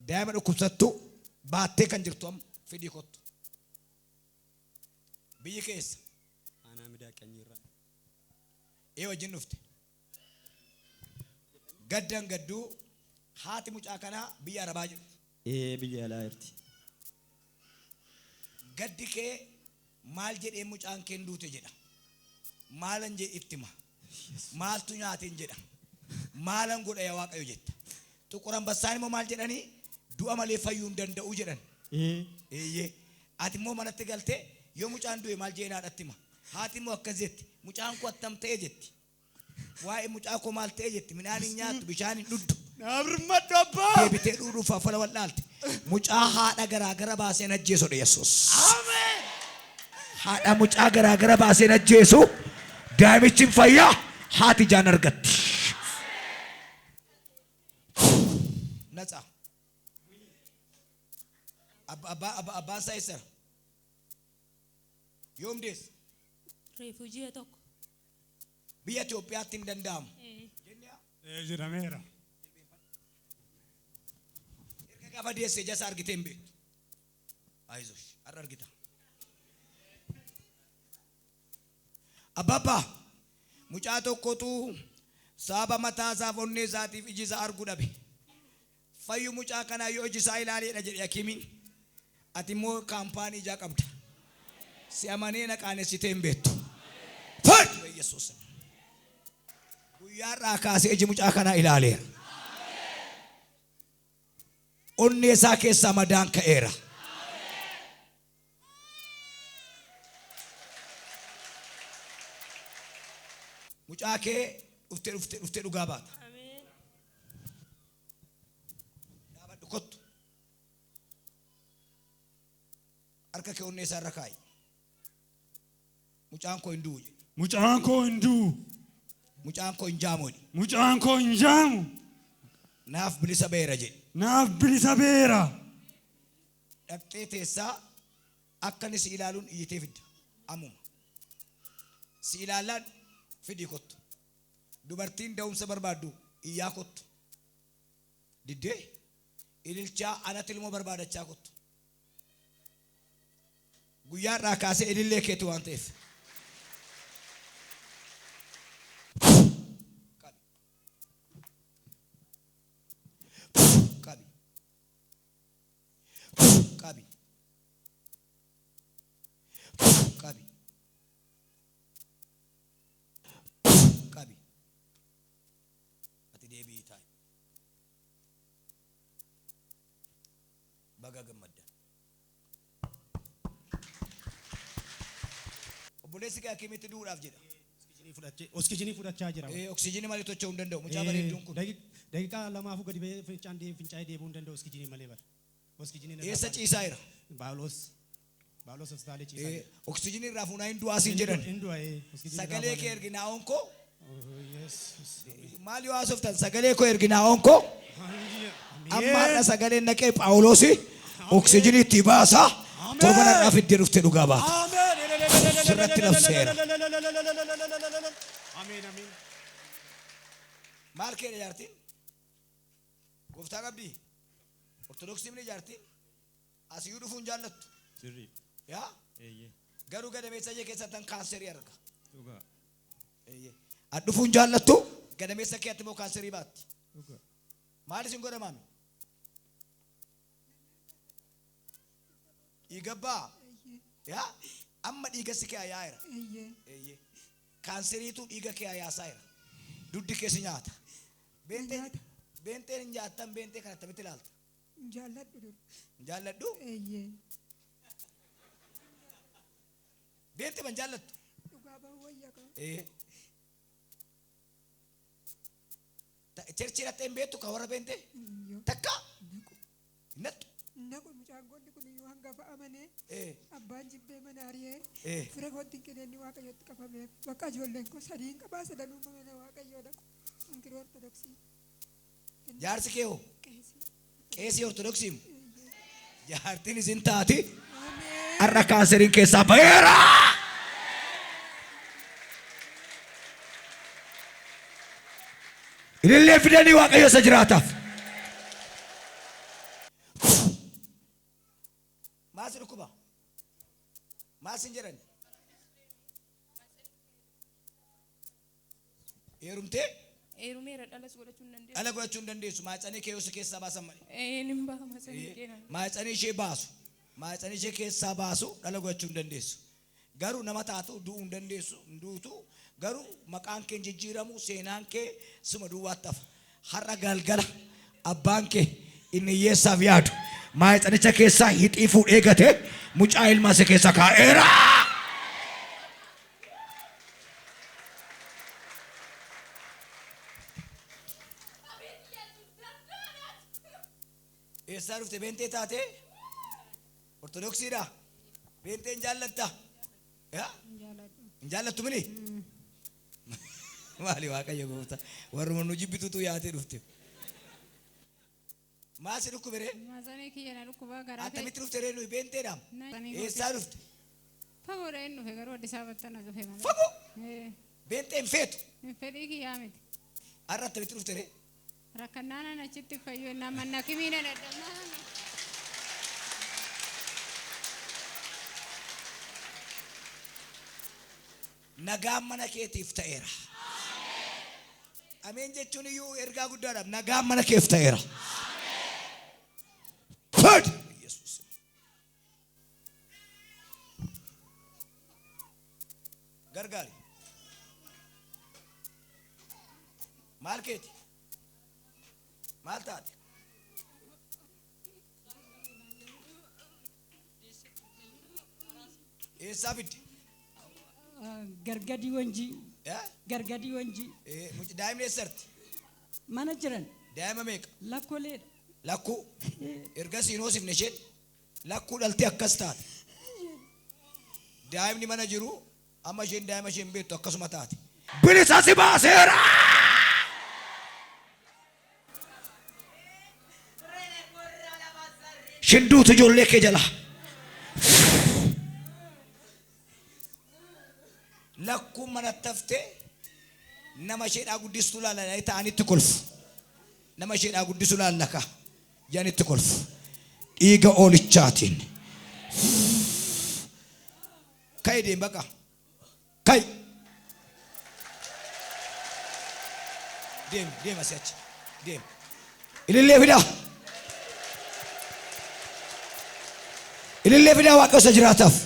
Daa'ima dhukkubsattu baattee kan jirtu amma fidii kottu. Biyyi keessa Aanaa midaa qanyiirraa. ee wajjin dhufte. Gaddan gadduu haati mucaa kanaa biyya Arabaa jirti. Ee biyya alaa jirti. Gaddi kee maal jedhee mucaan keen duute jedha. Maalan jedhe itti hima. Maaltu nyaateen jedha. Maalan godha yaa Waaqayyo jetta. Xuqur Ambassaan immoo maal jedhanii du'a malee fayyuu hin danda'u jedhan. Ee Eeyyee. Ati immoo manatti galtee yoo mucaan du'e maal jedheen haadhatti hima. Haati immoo akkas jetti. Mucaan koo attam ta'e jetti. Waa'ee mucaa koo maal ta'e jetti. Midhaan hin nyaattu, bishaan hin dhugdu. Naaf birmadhu abbaa. Deebitee dhuudhuuf afala wal'aalte. Mucaa haadha garaa gara baaseen ajjeesudha Yesuus. Ameen. Haadha mucaa garaa gara baaseen ajjeesu daa'imichi hin fayyaa haati ijaan argatti. Natsa. Abbaan isaa eessara? Yoom deesse? Reefu ji'a tokko. Biyya Itoophiyaatti hin danda'amu. Ee. Jedhameera. Erga gaafa deesse ija isaa argitee hin beektu. Ayizosh har'a argita. Abbabbaa mucaa tokkotu sababa mataa isaaf onnee isaatiif iji isaa arguu dhabe. Fayyu mucaa kanaa yoo iji isaa ilaaleedha jedhe hakiimiin. Ati immoo kaampaanii ijaa qabda. Si amanee na qaanessitee hin beektu. Fayyu Yesuus. Guyyaa irraa kaasee iji mucaa kanaa ilaaleera. Onnee isaa keessaa madaan ka'eera. Mucaa kee dhuftee dhuftee dhuftee dhugaa baata. Ameen. Dhaabadhu kottu. Harka kee onnee isaa irra kaa'i. Mucaan koo hin du'u jedhi. Mucaan koo hin du'u. Mucaan koo hin jaamu jedhi. Mucaan koo hin jaamu. Naaf bilisa ba'eera jedhi. Naaf bilisa ba'eera. Dhaqxee teessaa akka inni si ilaaluun iyyitee fidda. Ammuma. Si ilaallaan fidii kottu. Dubartiin da'umsa barbaaddu iyyaa kottu. Diddee ililchaa anatti ilmoo barbaadachaa kottu. Guyyaa irraa kaasee ilillee keeti waan ta'eef. Qabi. Qabi. Qabi. Qabi. Qabi. Ati deebi'ii taa'i. Baga gammaddan. Obboleessi kee hakimiitti du'uudhaaf jedha. Oskijinii fudhachaa jira. Oksijiinii malee tocho'uu hin danda'u. Mucaa bareedduun kun. Daqiiqaa lamaafuu gadi ba'ee fincaan fincaa'ee deebi'uu hin danda'u oskijinii malee bara. Oskijinii Eessa ciisaa jira? Baawulos Baawulos hospitaalii ciisaa jira. Oksijiinii irraa fuunaa hin du'aa siin jedhan. Hin du'a oskijinii irraa Sagalee kee fuunaa. ergi naa'oon koo. Oh, Yesus. Maal yoo haasoftan sagalee koo ergi naa'oon koo. Amma har'a sagaleen naqee Phaawulosi oksijiinii itti baasa. Torban har'aa fiddee dhuftee dhugaa baata. Sirratti labseera. Ameen ameen. Maal keedha jaartiin? Gooftaa qabdii? Ortodoksii mini jaartiin? Asiyyuu dhufuu hin jaallattu. Sirrii. Yaa? Eeyyee. Garuu gadameessa ishee keessatti kaanserii arga. Dhugaa. Eeyyee. Ati dhufuu hin jaallattu gadameessa keetti immoo kaanserii baatti. Dhugaa. Maal isin godha maami? Dhiiga baa? Yaa? Amma dhiiga si kee yaa'eera. Eeyyee. Kaanseriitu dhiiga kee yaasaa jira. Duddi kee si nyaata. Beenteen beenteen hin nyaattan beentee kana attamitti ilaalta? Hin jaalladhu dur. Hin jaalladhu? Eeyyee. Beentee ban jaallattu? Dhugaa bahuu wayya kaa. Ee. Cherchii dhattee hin beektu kan warra beentee? Iyyoo. Takka? Naqu. Hin nattu? Naqu mucaan goonni kun iyyuu hangafa amanee Ee. abbaan jibbee mana ari'ee Ee. fira kootti hin kenneen waaqayyotti qabameef bakka ijoolleen koo sadii hin qabaa sadanuu mana waaqayyoo dhaqu inkiroo ortodoksii. Jaarsi kee hoo? Qeesii. Qeesii ortodoksii moo? Eeyyee. Jaartiin isin taati Ameen. har'a kaanseriin keessaa baheera. Ilillee fidanii waaqayyo isa jiraataaf. Maal si dhukkuba? Maal sin jedhan? Heerumtee? Heerumeera dhalas godhachuu hin dandeessu. Dhala godhachuu hin dandeessu. Maacanii kee yoo si keessaa baasan malee. Ee nin baha maasanii keenan. Maacanii ishee baasu. Maacanii ishee keessaa baasu dhala godhachuu hin dandeessu. Garuu nama taatu du'uu hin dandeessu hin duutu. Garuu maqaan kee hin jijjiiramu seenaan kee suma duwwaatti hafa. Har'a galgala abbaan kee inni hiyyeessaaf yaadu maayixanicha keessaa hixii fuudhee gatee mucaa ilmaa si keessa kaa'eera. Eessaa dhufte beentee taatee? Ortodoksiidha. Beenteen jaallatta? Yaa? Hin jaallattu mini? Maali Waaqayyo gooftaa? Warruma nu jibbitutu yaatee dhufte. Maal si dhukkube ree? Maasanii kiyya na dhukkubaa garaa kee. Attamitti dhufte ree nuyi beenteedha? Eessaa dhufte? Fagoodha hin dhufe garuu Addis Ababatti na dhufe malee. Fagoo? Ee. Beentee hin feetu? Hin fedhii kiyyaa miti. Har'a attamitti dhufte ree? Rakkannaanan achitti fayyu ennaan manna kimii na dadhabnaan. Nagaan mana keetiif ta'eera. Ameen jechuun iyyuu ergaa guddaadha. Nagaan mana keef ta'eera. Fud! Yesuus. Gargaari. Maal keeti? Maal taate? Eessaa fidde? Gargadii Wanjii. Gargadii Wanjii. Daa'imni eessarti? Mana jiran. Daa'ima meeqa? Lakkoleedha. Lakkuu. Ergasii hin hoosifne isheen. Lakkuu dhaltee akkas taate. Daa'imni mana jiru amma isheen daa'ima isheen beektu akkasuma taate. Bilisa si baaseera! Shinduutu ijoollee kee jala. Lakkuun manatti haftee nama isheedhaa guddistuu laala ta'anitti kolfu. Nama isheedhaa guddisu laallaka jedhanitti kolfu. Dhiiga oolichaatiin. Ka'i deem baqa. Ka'i. Deem deem asii achi. Deem. Ilillee fidaa. Ilillee fidaa waaqa isa jiraataaf.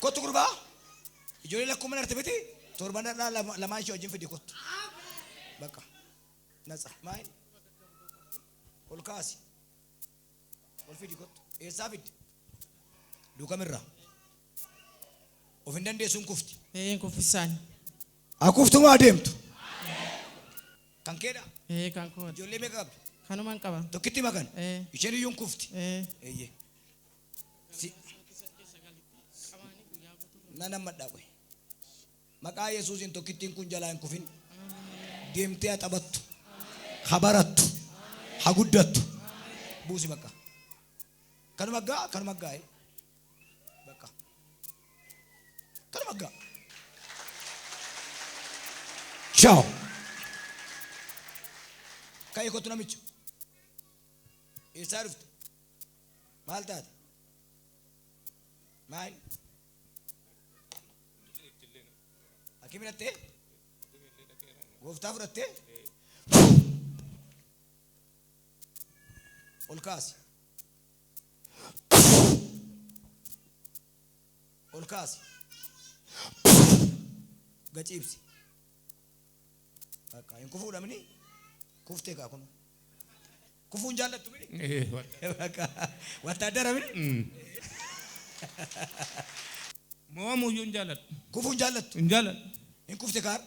Kottu gurbaa. Ijoollee lakkuu mana arte miti. Torban har'aa lamaan ishee wajjin fidi kottu. Bakka. Natsa. Maayini. Ol kaasi. Ol fidi kottu. Eessaa fidde? Duukamirraa. Of hin dandeessu hin kufti. Ee hin kuffisaan. Haa kuftu moo haa deemtu? Kan keedha? Ee kan kooti. Ijoollee meeqa qabda? Kanuman qaba. Tokkitti makan? Ee. Isheen iyyuu hin kufti. Ee. Eeyyee. Si. Nan hammadhaa qoy. Maqaa Yesuusiin tokkittiin kun jalaa hin kufin. Deemtee haa taphattu. Ha barattu. Ha guddattu. Buusi bakka. Kanuma gaa kanuma gaa. Bakka. Kanuma gaa. Ciao. Ka'ee kottu namicha. Eessaa dhufte? Maal taate? Maal? Hakimi dhattee? Gooftaa fudhattee? Ol kaasi. Ol kaasi. Gaciibsi. Bakka hin kufuudha mini? Kuftee kaa kun. Kufuu hin jaallattu mini? Bakka wattaaddara mini? Mo'amuu iyyuu hin jaalladhu. Kufuu hin jaallattu? Hin jaalladhu. Hin kufte kaar?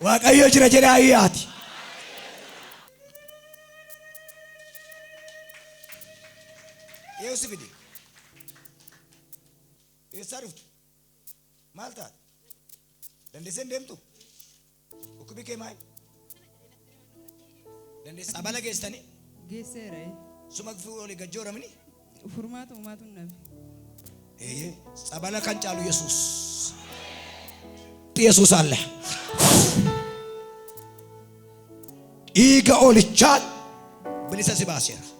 Waaqayyo jira jedhaa ayyaati. Eenyu si fide? Eessaa dhufte? Maal taate? Dandeessee hin deemtu? Dhukkubi kee maali? Dandeessee tsabala geessitanii? Geesseera. Suma olii gad jooramini? Furmaata uumaatu hin dhabe. Eeyyee tsabala kan caalu Yesuus. Yesuus alle. Dhiiga hoolichaan bilisa si baaseera.